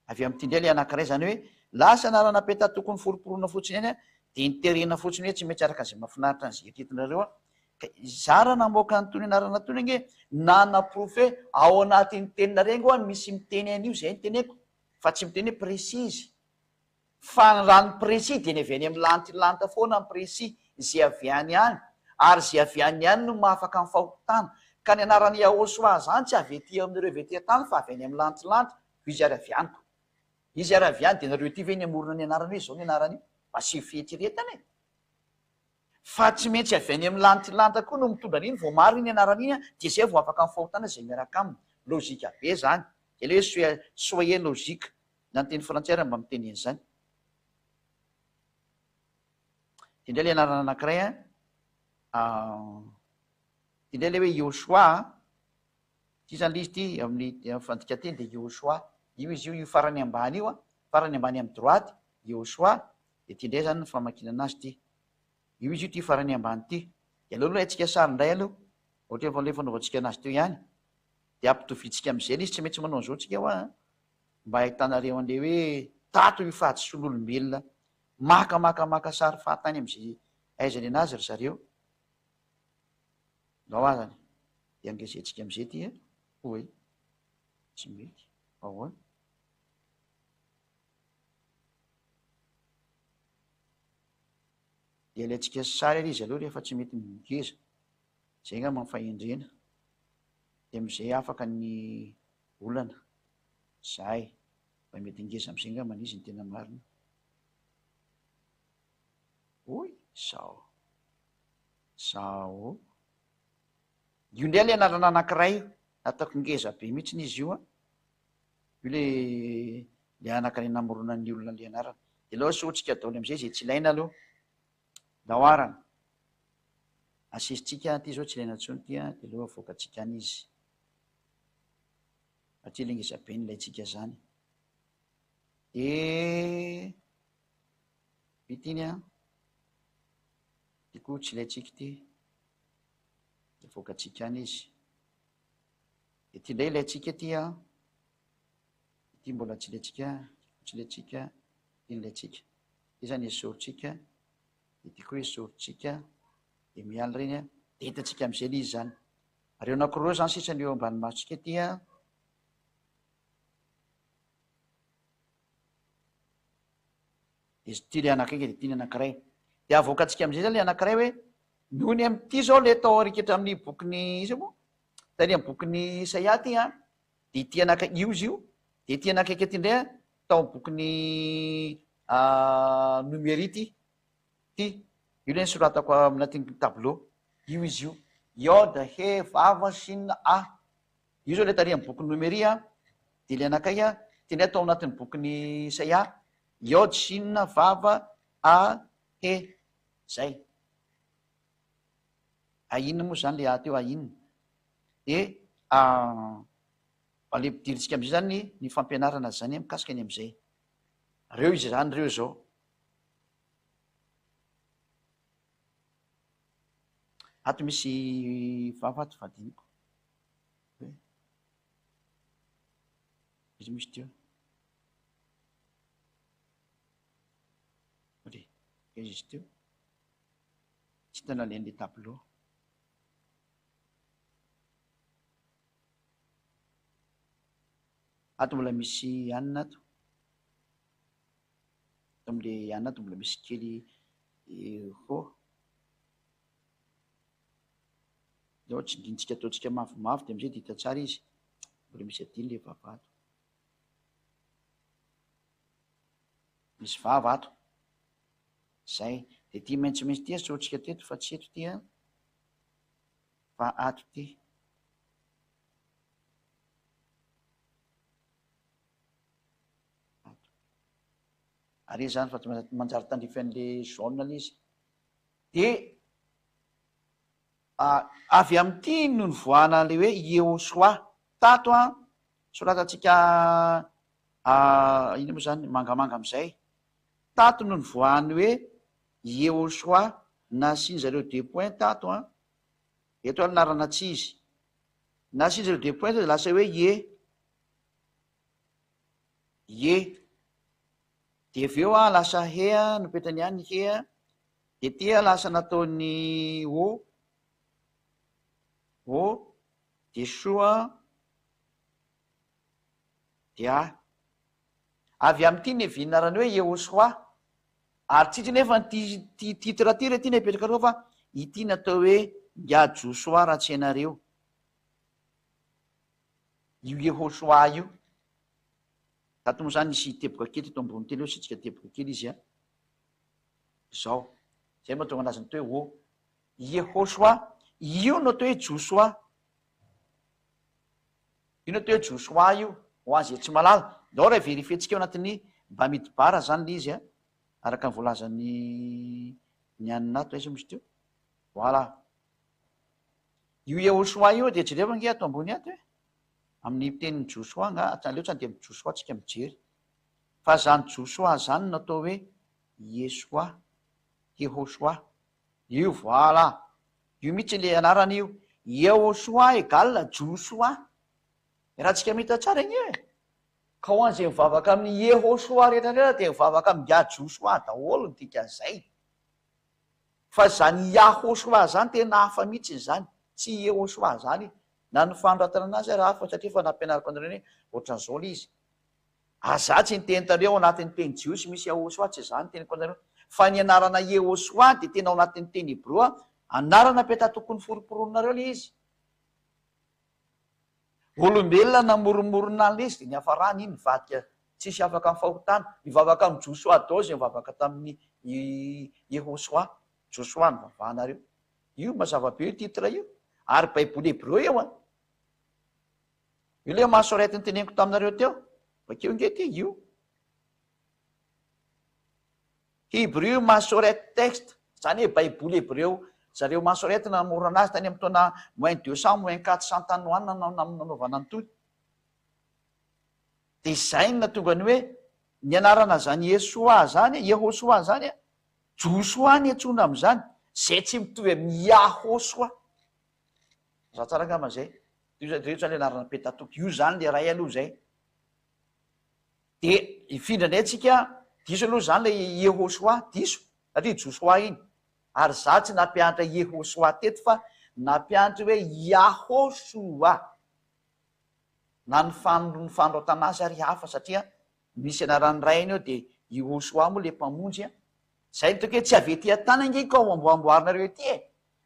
Avy amin'ity indray ilay anankiray, izany hoe lasa anarana peta-toko niforomporona fotsiny ihany dia niterena fotsiny hoe tsy maintsy araka izay mahafinaritra an'izay eritreretinareo aho. Ka izaho raha namoaka an'itony anarana itony ange nanaporofo hoe ao anatin'ny teninareo ange ho'a misy miteny an'io, izay no teneko fa tsy miteny hoe précise. Fa raha ny précis dia ny avy any amin'ny lantilanta foana ny précis, izay avy any ihany, ary izay avy any ihany no mahafaka ny fahotana. Ka ny anaran'i Yahoshuah izany tsy avy ety amin'ireo avy ety an-tany fa avy any amin'ny lantilanta, koa izy ary avy any ko. Izy ary avy any dia nareo ety ve ny hamorona ny anarany hoe izao ny anarany io? Mba asio fieritreretana e! Fa tsy maintsy avy any amin'ny lantilanta koa no mitondra an'iny vao marina iny anarany iny dia izay vao afaka ny fahotana izay miaraka aminy. Logique be izany. Izay ilay hoe soyez logique. Na ny teny frantsay ary mba miteny an'izany. Ity indray ilay anarana anankiray an. Ity indray ilay hoe Yoshoa an. Ity izany ilay izy ity amin'ny fandikan-teny dia Yoshoa. Io izy io, io farany ambany io an, farany ambany amin'ny droite, Yoshoa. Dia ity indray izany ny famakiana anazy ity. Io izy io ity farany ambany ity. Dia aleo aloha haintsika sary indray aloha. Ohatra efa ilay fanaovantsika anazy teo ihany. Dia ampitovintsika amin'izay ilay izy, tsy maintsy manao an'izao tsika hoa an. Mba ahitanareo an'ilay hoe tato io fahadisoan'olombelona maka maka maka sary fahatany amin'izay ahaizany anazy ry zareo. Ndao azany dia angezentsika amin'izay ity a! Oay! Tsy mety. Ahoana? Dia alaintsika sary ary izy aloha rehefa tsy mety mingeza. Izay angamba ny fahendrena. Dia amin'izay afaka ny olana. Zay. Mba mety ngeza amzay ngambany izy ny tena marina. Oy! Zao. Zao. Io indray le anarana anankiray io. Nataoko ngeza be mihitsiny izy io an. Io le le anankiray namoronan'ny olona le anarana. De aleo asehoantsika daholo amizay zay tsy ilaina aloha. Ndao arana. Asesitsika ty zao tsy ilaina intsony ty an, de aleo avoakantsika any izy. Aty le ngeza be ny ilaintsika zany. De vita iny an. Ty koa tsy ilaintsika ity. De avoakantsika any izy. De ty indray ilaintsika ty an. Ity mbola tsy ilaintsika, tsy ilaintsika, ity no ilaintsika. Ity zany esorintsika, de ity koa esorintsika, de miala ireny an. De hitantsika am'izay le izy zany. Reo anankiroa zany sisa no eo ambany masontsika aty an. Dia ity le anankiray dia ity ny anankiray. Dia avoakantsika amin'izay zany le anankiray hoe noho ny amin'ity zao le tao ariketra amin'ny bokin'ny iza moa? Tany amin'ny bokin'ny Isaia ty an, dia ity anankiray io izy io, dia ity anankiray ity indray an, tao amin'ny bokin'ny Nomery ity. Ty, io le nosoratako anatin'ny tableau. Io izy io. Yod, He, Vav, Shin, A. Io zao le tary amin'ny bokin'ny Nomery an. Dia le anakay an, ty ndray atao anatin'ny bokin'ny Isaia. Yod, Shin, Vav, A, He. Zay. A inona moa zany le A teo, A inona? Dia alempidirintsika amizay zany ny fampianarana zany mikasika ny amizay. Reo izy zany reo zao. Ato misy vava ato fa adinoko. Hoe iza moa izy teo? Re, aiza izy teo? Tsy hita nalain'ilay tableau. Ato mbola misy anona ato. Ato amin'ilay anona ato mbola misy kely ho. Aleo tsindrintsika ataontsika mavomavo dia amizay dia hita tsara izy. Mbola misy adino le vava ato. Misy vava ato. Zay. Dia ity maitsomaitso ity asehoantsika teto fa tsy eto ity an. Fa ato ity. Ato. Ary izy zany fa tsy manjary tandrify an'le jaune le izy. Dia Avy amin'ity no nivoahana ilay hoe Yehoshua. Tato an, soratantsika inona moa izany, mangamanga amin'izay. Tato no nivoahan'ny hoe Yehoshua, nasian-dry zareo deux points tato an. Eto anarana tsy izy. Nasian-dry zareo deux points dia lasa hoe Ye. Ye. Dia avy eo an, lasa He an, nopetany ihany ny He an. Dia ty lasa nataony O, O, dia soa, dia A. Avy amin'ity ny vinarany hoe Yehosoa. Ary tsisy nefa ity ity titre ity re ty napetrakareo fa ity natao hoe Ingahy Josoa raha tsy hainareo. Io Yehosoa io. Tato moa zany nisy teboka kely teto ambony teny eo asiantsika teboka kely izy a. Izao. Izay no mahatonga anazy ny hoe O. Yehosua. Io no atao hoe Josoa. Io no atao hoe Josoa io, ho an'izay tsy mahalala. Ndao raha verifier-tsika ao anatin'ny Bamidbar izany ilay izy, araka ny voalazan'ny ny anona ato, aiza moa izy teo? Voilà. Io Yehosua io dia jereo ange ato ambony ato e. Amin'ny tenin'i Josoa angaha, aleo tsy andeha amin'ny Josoa tsika mijery. Fa zany Josoa zany no atao hoe Yeshoa, Yehoshoa. Io voilà. Io mihitsy le anarana io. Yehoshoa égale Josoa. Raha tsika mahita tsara anie e. Ka ho an'izay mivavaka amin'i Yehoshoa rehetra rehetra dia mivavaka amin'i Josoa daholo ny dikan'izay. Fa zany Yahoshoa zany tena hafa mihitsy zany. Tsy Yehoshoa zany. Na ny fanoratana anazy ary hafa satria efa nampianariko anareo hoe ohatran'izao le izy. Aza tsy niteny tareo ao anatin'ny teny jiosy misy Yahoshuah tsy zany teniko anareo fa ny anarana Yehoshuah dia tena ao anatin'ny teny hebreo anarana petatokony foromporoninareo le izy. Olombelona namoromorona an'le izy dia niafarany iny nivadika tsisy afaka amin'ny fahotana. Nivavaka amin'i Josoa daholo izay nivavaka tamin'i Yehoshuah. Josoa nivavahanareo. Io mazava be io titre io ary baiboly hebreo io an. Io le masorette noteneniko taminareo teo. Bakeo nge ty io. Hebrew Masorete text, zany hoe baiboly hebreo zareo masorete namorona anazy tany amin'ny taona moins 200 moins 400 tany ho any nanaovana an'itony. Dia izay no nahatonga ny hoe ny anarana zany Yeshoa zany, Yehosoa zany, Josoa ny antsoina amin'izany, izay tsy mitovy amin'ny Yahosoa. Za tsara angamba zay. Io zay io zany le anarana petatoky. Io zany le ray aloha zay. De hifindra indray tsika, diso aloha zany le Yehosoa, diso, satria Josoa iny. Ary za tsy nampianatra Yehosoa teto fa nampianatra hoe Yahosoa. Na ny fan- ny fanoratana azy ary hafa satria misy anaran'ny rainy eo de Yehosoa moa le mpamonjy an. Zay no ataoko hoe tsy avy ety an-tany ange ka ho amboamboarinareo ety e.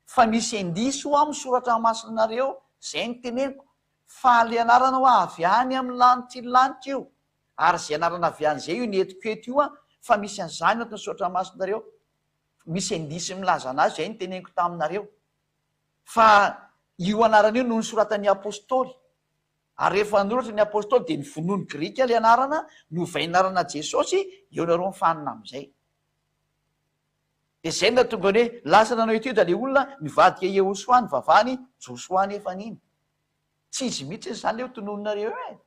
Fa misy indice hoa amin'ny soratra masinareo zay no teneniko fa le anarana hoa avy any amin'ny lanitry ny lanitra io ary zay anarana avy any zay io nentiko eto io an fa misy an'izany ato ny soratra masinareo misy indice milaza anazy zay no teneniko taminareo fa io anarana io no nosoratan'ny apostoly ary rehefa nanoratra ny apostoly dia novonoin'ny grika le anarana novainy anarana Jesosy eo nareo mifanina amin'izay. Dia izay no nahatonga ny hoe lasa nanao étude ilay olona nivadika Yehosoa nivavahany Josoa anefa iny. Tsy izy mihitsy izany ilay ho tononinareo eo e.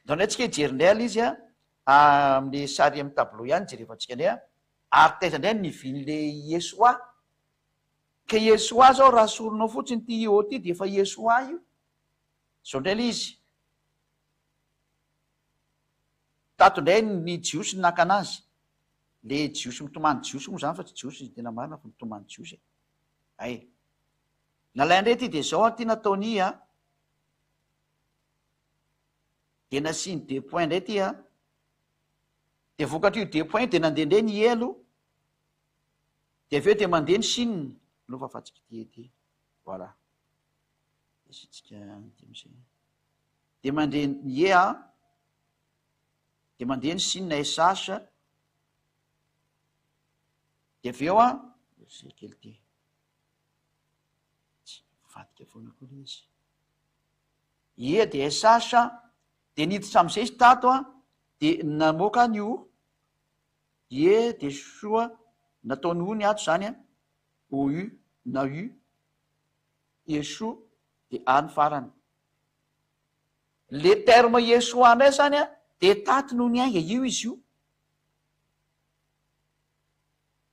Ndao indray tsika hijery indray aloha izy a, amin'ilay sary amin'ny tableau ihany jerevantsika indray a. Ary taiza indray no nivian'ilay Yesoa? Ka Yesoa izao raha soronao fotsiny ity I O ity dia efa Yesoa io. Izao indray ilay izy. Tato indray ny Jiosy naka anazy. Le jiosy mitomany jiosy moa zany fa tsy jiosy izy tena marina fa mitomany jiosy e. Hay. Nalainy ndray ity de zao an ty nataony a. De nasiany deux points ndray ty a. De vokatr'io deux points io de nandeha ndray ny elo. De avy eo de mandeha ny chine. Aleo fafantsika ity ety. Voilà. Asiantsika an'ity am'izay. Dia mandeha ny E a, dia mandeha ny sin SH, dia avy eo a, zay kely ity. Tsy mivadika foana koa ilay izy. E dia SH, dia niditra am'izay izy tato a, dia namoaka ny O. Ie dia soa nataony O ny ato izany a, OU na U. Yeshua dia A ny farany. Le terme Yeshua indray zany a dia tato no niainga, io izy io.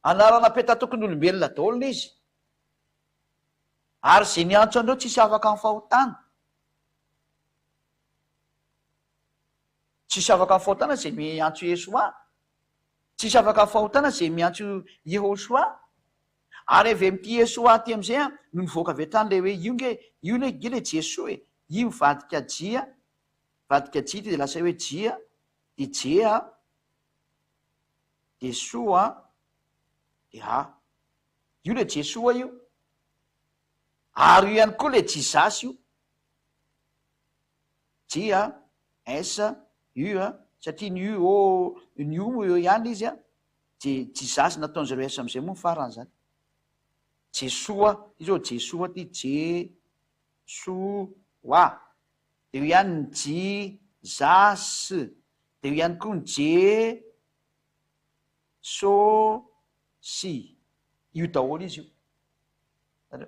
Anarana petatokon' olombelona daholo le izy. Ary ze niantso an'ireo tsisy afaka amin'ny fahotana. Tsisy afaka amin'ny fahotana ze miantso Yeshua. Tsisy afaka amin'ny fahotana ze miantso Yehoshua. Ary avy amin'ity Yeshua ity amin'izay an, no nivoaka avy hatrany ilay hoe io nge, io le nge le Jesoa e, io mivadika J, mivadika J ity dia lasa hoe J, dia J a, dia Soa a, dia A. Io le Jesoa io. Ary io ihany koa le Jesus io. J a, S, U a, satria ny U O, ny U moa eo ihany izy a, Je, Jesus nataon'zareo S am'zay moa ny farany zany. Jesoa, ty zao Jesoa ty, Je-so-a. De eo ihany ny Ji-za-s, de eo ihany koa ny Je-so-si. Io daholo izy io.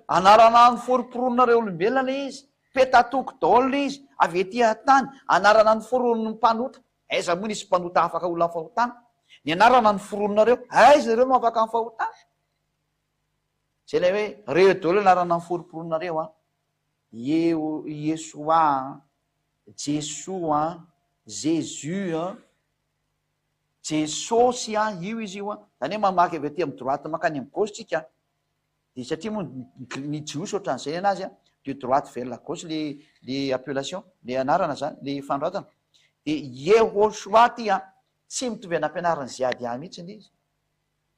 Anarana noforomporononareo olombelona ilay izy, petatoko daholo ilay izy, avy ety an-tany, anarana noforonin'ny mpanota, aiza moa nisy mpanota afaka olona amin'ny fahotana? Ny anarana noforoninareo, aiza ireo no afaka amin'ny fahotana? Izay ilay hoe, reo daholo anarana noforomporononareo an, Yeo, Yeshoa an, Jesoa an, Jésus an, Jesosy an, io izy io an, izany hoe mamaky avy aty amin'ny droite mankany amin'ny gauche tsika an. Dia satria moa ny jiosy ohatran'izay ny anazy an, de droite vers la gauche le le appellation, le anarana zany, le fanoratana. Dia Yehoshoa ty an, tsy mitovy an'ampianarin'i Ziadia mihitsy ilay izy.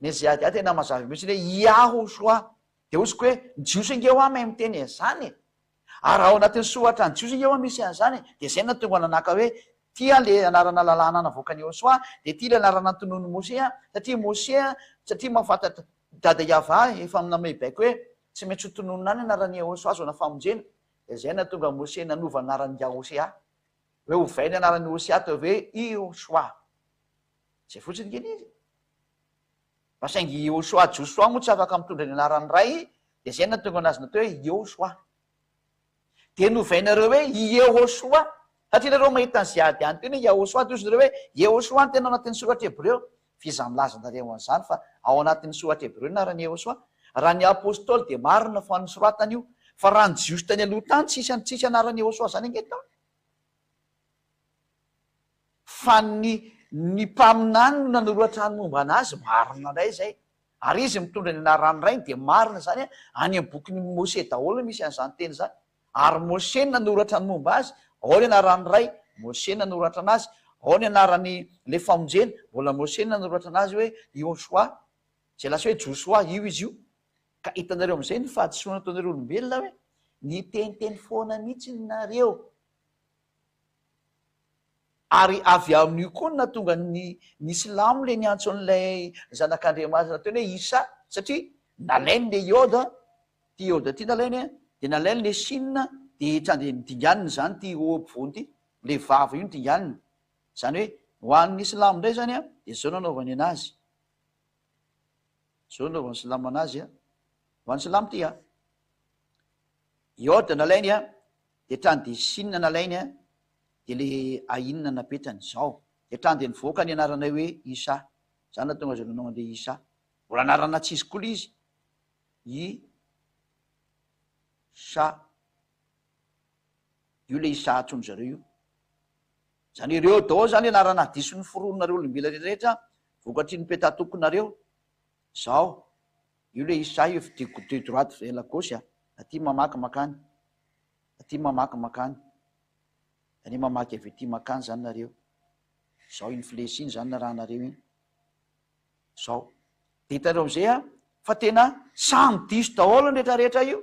Ny Ziadia tena mazava mihitsy hoe Yahoshoa. Dia hozy koa hoe ny jiosy ange hoa mahay miteny an'izany e. Ary raha ao anatin'ny soratra ny jiosy ange hoa misy an'izany e. Dia izay no nahatonga nanaka hoe Ty an le anarana lalàna navoakan'i Yehosua, dia ty le anarana notononin'i Mose an, satria Mose an, satria mahafantatra Dada Yavah efa namehy baiko hoe tsy maintsy ho tononina any anaran'i Yehosua ahazoana famonjena, dia izay nahatonga an'i Mose nanova anaran'i Yahosea, hoe ovay ny anaran'i Hosea ataovy hoe Yehosua. Izay fotsiny nge le izy e. Fa saingy Yehosua, Josoa moa tsy afaka mitondra ny anaran'ny ray, dia izay nahatonga anazy natao hoe Yehosua. Dia novainareo hoe Iehosoa. Satria nareo mahita an'izay ady any teny hoe Yahosoa, dia hozy nareo hoe Iehosoa no tena ao anatin'ny soratra hebreo. F'iza milaza anareo an'izany fa ao anatin'ny soratra hebreo ny anaran'i Iehosoa? Raha ny apostoly dia marina fa nosoratana io. Fa raha ny jiosy tany aloha tany tsisy tsisy anaran'i Iehosoa zany ange tao. Fa ny ny mpaminany no nanoratra ny momba anazy, marina indray izay. Ary izy mitondra ny anaran'ny rainy dia marina izany an, any amin'ny bokin'i Mose daholo no misy an'izany teny izany. Ary Mose no nanoratra ny momba azy, ao ny anaran'ny ray, Mose nanoratra anazy, ao ny anaran'ny ilay famonjena, mbola Mose no nanoratra anazy hoe Yehoshoa, izay lasa hoe Josoa, io izy io. Ka hitanareo amin'izay ny fahadisoana ataonareo olombelona hoe niteniteny foana mihitsy nareo. Ary avy amin'io koa no nahatonga ny ny silamo le niantso an'ilay zanak'Andriamanitra nataony hoe Issa satria nalainy le iode, ity iode ity nalainy an, dia nalainy le shin dia hatrany dia nodinganiny izany ity o ampovoany ity, le vava io nodinganiny. Izany hoe ho an'ny silamo indray izany an, dia izao no anaovany anazy. Izao no anaovan'ny silamo anazy an. Ho an'ny silamo ity an. Iode nalainy an, dia hatrany dia shin nalainy an, dia le ainina napetrany zao dia hatrany dia nivoaka ny anaranay hoe Issa zany nahatonga azy nanao anle Issa mbola anarana tsisy koa le izy I sa io le Issa antsoin zareo io zany ireo daholo zany anarana diso noforononareo olombelona rehetra vokatry ny petatokonareo zao io le Issa io de droite vers la gauche a aty mamaky makany aty mamaky makany Anie mamaky avy ety makany zany nareo. Zao iny flesy iny zany narahanareo iny. Zao. De hitanareo amizay a, fa tena samy diso daholo ny retraretra io.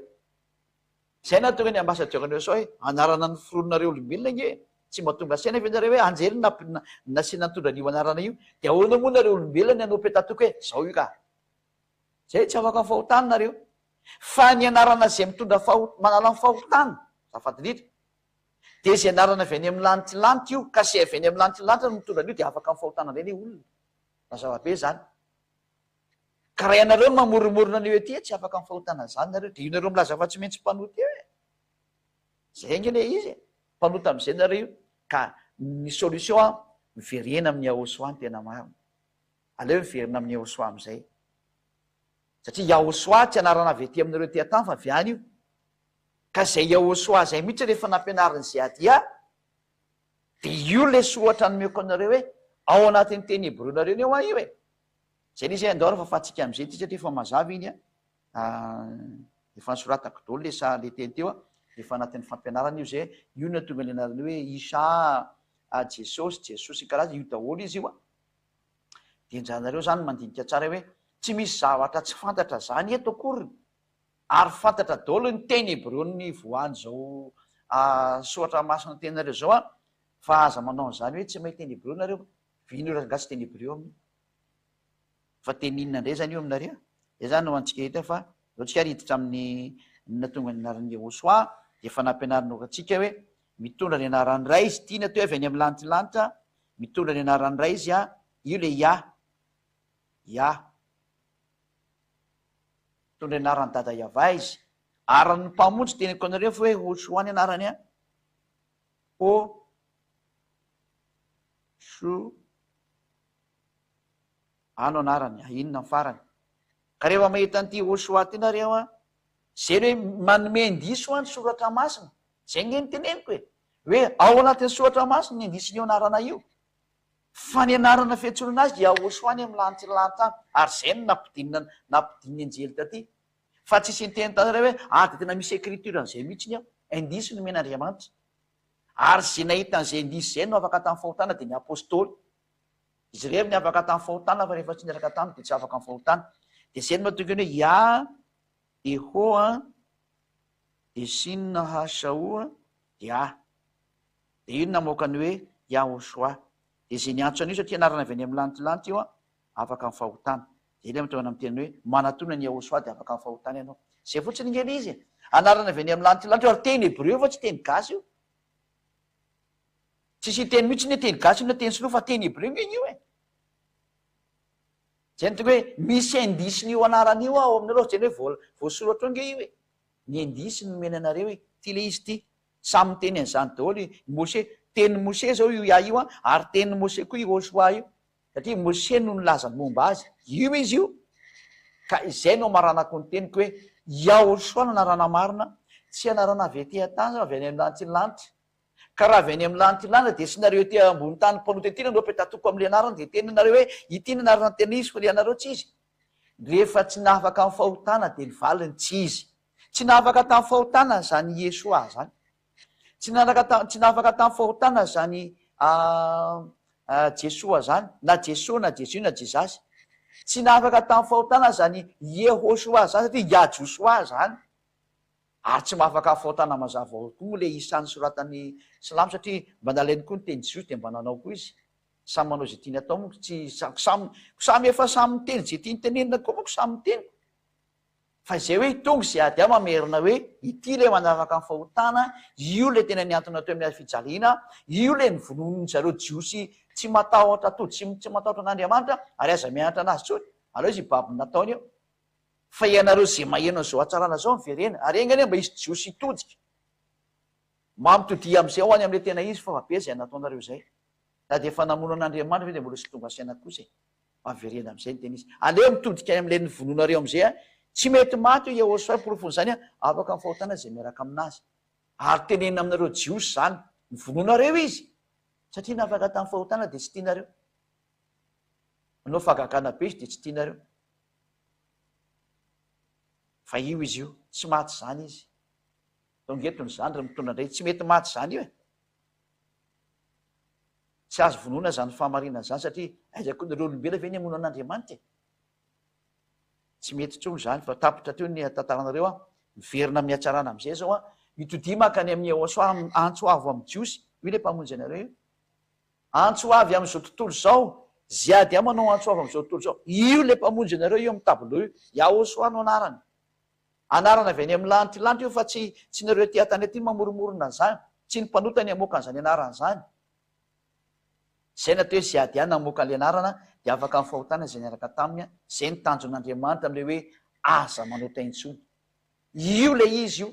Zay nahatonga ny ambassadeur ny USA hoe anarana noforoninareo olombelona ange e! Tsy mba tonga saina ve nareo hoe anjely nasiana nitondra an'io anarana io? Dia ahoana moa nareo olombelona ny hanao petatoko hoe zao io ka! Zay tsy afaka fahotana nareo. Fa ny anarana izay mitondra faho manala ny fahotana, azafady indrindra, dia izay anarana avy any amin'ny lanitry lanitra io, ka izay avy any amin'ny lanitry lanitra no mitondra an'io dia afaka amin'ny fahotana indray ilay olona. Mazava be izany. Ka raha ianareo no mamoromorona an'io ety, tsy afaka amin'ny fahotana izany nareo. Dia io nareo milaza fa tsy maintsy mpanota io e. Zay ange ilay izy e. Mpanota amin'izay nareo io. Ka ny solution an, miverena amin'i Yahosoa ny tena marina. Aleo miverina amin'i Yahosoa amin'izay. Satria Yahosoa tsy anarana avy aty aminareo aty an-tany fa avy any io. Ka izay Yahosoa izay mihitsy rehefa nampianarin'i Ziadia, dia io ilay soratra nomeko anareo hoe ao anatin'ny teny hebreonareo anie hoa io e. Izay ilay izy hoe andao ary fafantsika amin'izay ity satria efa mazava iny an. Efa nosoratako daholo ilay sa ilay teny teo an. Efa anatin'ny fampianarana io izay. Io no nahatonga ny anarana hoe Isha, Jesosy, Jesoa sy ny karazany. Io daholo izy io an. Dia njanareo izany mandinika tsara hoe tsy misy zavatra tsy fantatra izany eto akoriny. Ary fantatra daholo ny teny hebreon'ny voan'izao soratra masina teninareo izao an. Fa aza manao an'izany hoe tsy mahay teny hebreo nareo. Vino io rangahy tsy teny hebreo amin'io. Fa teny inona indray izany io aminareo? Izay izany no antsika hita fa ndao tsika ary hiditra amin'ny ny nahatonga ny anaran'i Yehosua dia efa nampianarina antsika hoe mitondra ny anaran'ny Ray izy, ity natao hoe avy any amin'ny lanitry lanitra, mitondra ny anaran'ny Ray izy an, io ilay Yah, Yah. Mitondra ny anaran'i Dada Yavah izy. Ary ny Mpamonjy teneniko anareo fa hoe Yehosua ny anarany an, Ho Shu A no anarany, a inona ny farany. Ka rehefa mahita an'ity Yehosua ity nareo an, zay le hoe manome indice ho an ny soratra masina, zay nge no teneniko e, hoe ao anatin'ny soratra masina ny indice-n'io anarana io. Fa ny anarana fiantsoana azy dia Yahosua any amin'ny lanitra lanitra any, ary zay no nampidinina nampidinin'ny anjely taty. Fa tsisy niteny taminareo hoe ah dia tena misy écriture an'izay mihitsiny ao, indice nomen'Andriamanitra. Ary izay nahita an'izay indice izay no afaka tamin'ny fahotana dia ny apostoly. Izy irery no afaka tamin'ny fahotana fa rehefa tsy niaraka taminy dia tsy afaka amin'ny fahotana. Dia izay no mahatonga ny hoe Yah, Ehoa, dia Sin Ha Shaoa, dia Ah. Dia io no namoaka ny hoe Yahoshuah. Dia izay niantso an'io satria anarana avy any amin'ny lantilanty io, afaka amin'ny fahotana. Dia ilay mahatonga anao miteny hoe manatona an'i Yahoshuah dia afaka amin'ny fahotana ianao. Izay fotsiny ange ilay izy e. Anarana avy any amin'ny lantilanty io ary teny hebreo fa tsy teny gasy io. Tsisy hiteny mihitsy ny hoe teny gasy io na teny sinoa fa teny hebreo nge io e. Zay no tokony hoe misy indice-n'io anarana io ao aminareo, zay ny hoe voa voasoratra ao nge io e. Ny indice no nomena anareo e. Ty le izy ty. Samy miteny an'izany daholo i Moshe. Tenin'i Moshe zao io Yah io an, ary tenin'i Moshe koa i Yehoshuah io. Satria Moshe no nilaza ny momba azy. Io izy io. Ka izay no amaranako ny teniko hoe Yahoshuah no anarana marina, tsy anarana avy ety an-tany fa avy any amin'ny lanitry ny lanitra. Ka raha avy any amin'ny lanitry ny lanitra dia tsy nareo ety ambony tany mpanota ety no apetatoko amin'ilay anarana dia teninareo hoe ity ny anarana tena izy fa ilay anareo tsy izy. Rehefa tsy nahafaka amin'ny fahotana dia ny valiny tsy izy. Tsy nahafaka tamin'ny fahotana izany Yeshua izany. Tsy nanaka ta, tsy nahafaka tamin'ny fahotana izany Jesoa izany, na Jesoa na Jésus na Jesasy. Tsy nahafaka tamin'ny fahotana izany Yehosua izany satria Yah-Josoa izany. Ary tsy mahafaka fahotana mazava ao koa moa ilay isan'ny soratan'ny silamo satria mba nalainy koa ny teny jiosy dia mba nanao koa izy. Samy manao izay tiany atao moa tsy samy samy efa samy miteny izay tiany tenenina koa manko samy miteny. Fa izay hoe tonga izay ady ahy mamerina hoe ity ilay manaraka ny fahotana, io ilay tena nihantona teo amin'ny hazo fijaliana, io ilay novonoin'ny zareo jiosy tsy matahotra tody sy tsy matahotra an'Andriamanitra ary aza mianatra anazy intsony, aleo izy hibaby ny nataony eo. Fa ianareo izay maheno an'izao hatsarana izao miverena, ary enga anie mba hisy jiosy hitodika. Mba mitodia amin'izay ho any amin'ilay tena izy fa be izay nataonareo izay. Na dia efa namono an'Andriamanitra ve dia mbola tsy tonga saina kosa e. Mba miverena amin'izay ny tena izy. Aleo mitodika any amin'ilay novonoinareo amin'izay an. Tsy mety maty io Yehosua, porofon'izany an, afaka amin'ny fahotana izay miaraka aminazy. Ary tenenina aminareo Jiosy izany, novonoinareo izy, satria nafaka tamin'ny fahotana dia tsy tianareo. Manao fahagagana be izy dia tsy tianareo. Fa io izy io, tsy maty izany izy. Tonga eto ny zandriny mitondra indray, tsy mety maty izany io e. Tsy azo vonoina izany fahamarinana izany satria aiza koa nareo olombelona ve ny hamono an'Andriamanitra e? Tsy mety intsony izany fa tapitra teo ny tantaranareo an. Miverina amin'ny hatsarana amin'izay izao an. Mitodia mankany amin'i Yehosua antso avo amin'ny Jiosy. Io ilay mpamonjy anareo io. Antso avy amin'izao tontolo izao. Ziadia manao antso avo amin'izao tontolo izao. Io ilay mpamonjy anareo io amin'ny tableau io. Yahosua no anarany. Anarana avy any amin'ny lanitra lanitra io fa tsy tsy nareo aty an-tany aty no mamoromorona an'izany. Tsy ny mpanota ny hamoaka an'izany anarana izany. Izay natao hoe Ziadia namoaka an'ilay anarana dia afaka amin'ny fahotana izay niaraka taminy. Izay ny tanjon'Andriamanitra amin'ilay hoe aza manota intsony. Io ilay izy io.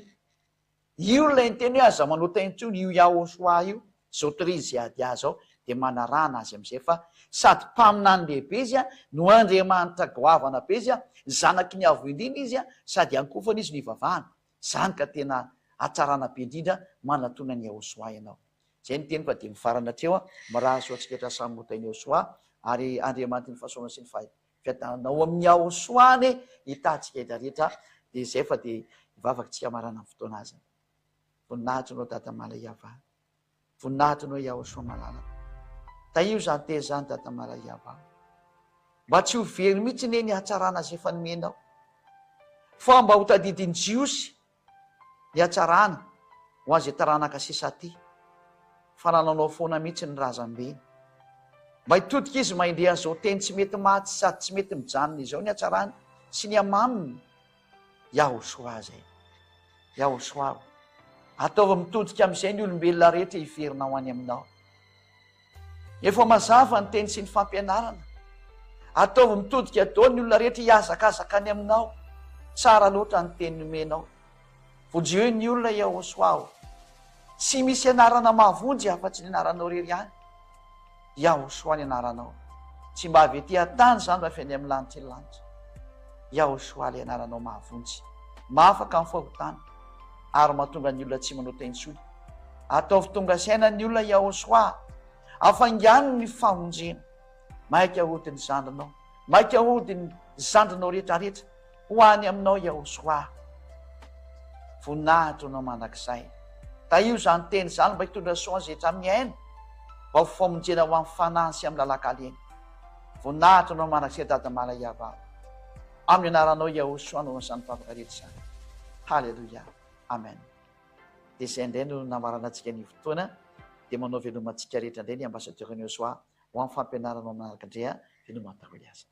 Io ilay niteny hoe aza manota intsony, io Yahoshuah io, izao torian'i Ziadia izao, dia manarahana azy amin'izay fa sady mpaminany lehibe izy no Andriamanitra goavana be izy, zanaky ny Avo Indrindra izy, sady ankofana izy no ivavahana. Izany ka tena hatsarana be indrindra manatona an'i Yahoshuah ianao. Izay ny teniko fa dia mifarana hatreo, mirary soa antsika rehetra samy ho tahin'i Yahoshuah ary Andriamanitry ny fahasoavana sy ny Fiadanana ao amin'ny Yahosoa anie hitantsika rehetra rehetra dia izay fa dia hivavaka tsika hamarana ny fotoana aza. Voninahitro anao Dada Malaiava. Voninahitro anao Yahosoa malala. Tahio izany teny izany Dada Malaiava. Mba tsy ho very mihitsy anie ny hatsarana izay efa nomenao. Fa mba ho tadidin'ny Jiosy ny hatsarana ho an'izay taranaka sisa aty, fa nanao foana mihitsy ny razambeny. Mba hitodika izy mahindre an'izao teny tsy mety maty sady tsy mety mijanona izao ny hatsarany sy ny hamaminy. Yahoshua izay. Yahoshua o. Ataovy mitodika amin'izay ny olombelona rehetra hiverina ho any aminao. Efa mazava ny teny sy ny fampianarana. Ataovy mitodika daholo ny olona rehetra hihazakazaka any aminao. Tsara loatra ny teny nomenao. Vonjeo ny olona Yahoshuah o. Tsy misy anarana mahavonjy afa-tsy ny anaranao irery ihany. Yahoshuah ny anaranao. Tsy mba avy ety an-tany izany fa avy any amin'ny lanitry ny lanitra. Yahoshuah ilay anaranao mahavonjy. Mahafaka ny fahotana ary mahatonga ny olona tsy manota intsony. Ataovy tonga saina ny olona Yahoshuah. Afaingano ny famonjena. Maika hody ny zandrinao. Maika hody ny zandrinao rehetra rehetra. Ho any aminao Yahoshuah. Voninahitra ho anao mandrakizay. Tahio izany teny izany mba hitondra soa an'izay rehetra mihaino. Mba ho famonjena ho amin'ny fanahiny sy amin'ny lalan-kaleny. Voninahitra ho anao mandrakizay Dada Malaiava. Amin'ny anaranao Yahoshuah no an'izany vavaka rehetra izany. Haleloia. Amen. Dia izay indray no namaranantsika ny fotoana, dia manao veloma antsika rehetra indray ny Ambassadeur Neosoa ho amin'ny fampianarana ao manaraka indray a, veloma daholo aza.